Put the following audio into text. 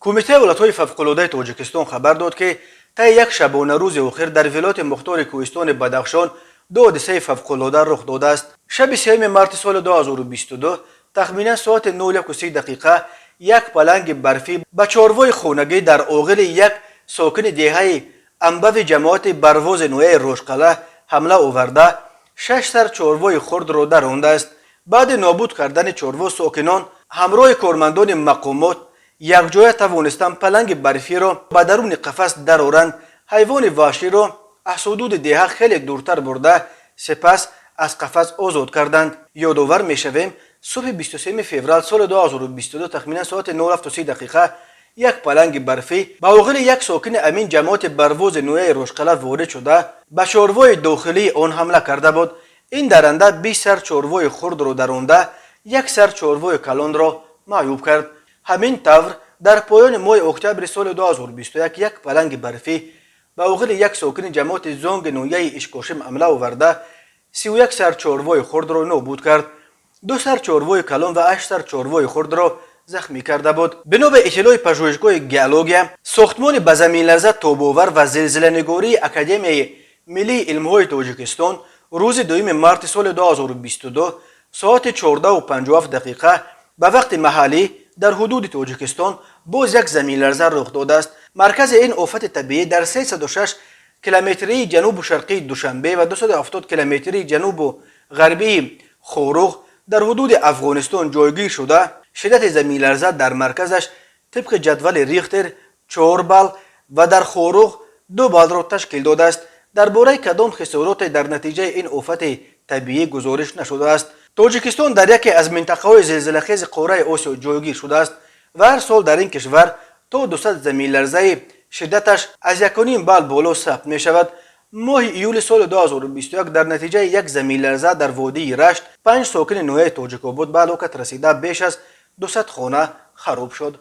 Кумитаи ҳолатҳои фавқулодаи Тоҷикистон хабар дод, ки таи як шабонарӯзи охир дар вилояти мухтори кӯҳистони Бадахшон ду ҳодисаи фавқулода рух додааст. Шаби 3 марти соли 2022 тахминан соати 01:30 як паланги барфӣ ба чорвои хонагӣ дар оғили як сокини деҳаи Амбави ҷамоати Барвози ноҳияи Рошқала ҳамла оварда, шаш сар чорвои хурдро дарондааст. Баъди нобуд кардани чорво сокинон ҳамроҳи кормандони мақомот якҷоя тавонистанд паланги барфиро ба даруни қафас дароранд. Ҳайвони ваҳширо аз ҳудуди деҳа хеле дуртар бурда, сипас аз қафас озод карданд. Ёдовар мешавем, субҳи 23 феврал соли 2022 тахминан соати 07:30 як паланги барфӣ ба оғили як сокини амин ҷамоати Барвози ноҳияи Рошқала ворид шуда, ба чорвои дохилии он ҳамла карда буд. Ин даранда 20 сар чорвои хурдро даронда, як сар чорвои калонро маъюб кард. Ҳамин тавр, дар поёни моҳи октябри соли 2021 як паланги барфӣ ба оғили як сокини ҷамоати Зонги ноҳияи Ишкошим ҳамла оварда, 31 сар чорвои хурдро нобуд кард, ду сар чорвои калон ва ҳашт сар чорвои хурдро захмӣ карда буд. Бино ба иттилои Пажӯҳишгоҳи геология, сохтмони ба заминларза тобовар ва зилзиланигории Академияи миллии илмҳои Тоҷикистон, рӯзи 2 марти соли 2022 соати 14:57 ба вақти маҳаллӣ дар ҳудуди Тоҷикистон боз як заминларза рух додааст. Маркази ин офати табиӣ дар 306 километрии ҷанубу шарқии Душанбе ва 270 километрии ҷанубу ғарбии Хоруғ дар ҳудуди Афғонистон ҷойгир шуда, шиддати заминларза дар марказаш тибқи ҷадвали Рихтер 4 балл ва дар Хоруғ 2 баллро ташкил додааст. Дар бораи кадом хисороте дар натиҷаи ин офати табиӣ гузориш нашудааст. Тоҷикистон дар яке аз минтақаҳои зилзилахези қораи Осиё ҷойгир шудааст ва ҳар сол дар ин кишвар то 200 заминларзаи шиддаташ аз 1,5 балл боло сабт мешавад. Моҳи июли соли 2021 дар натиҷаи як заминларза дар водии Рашт панҷ сокини ноҳияи Тоҷикобод ба ҳалокат расида, беш аз 200 хона хароб шуд.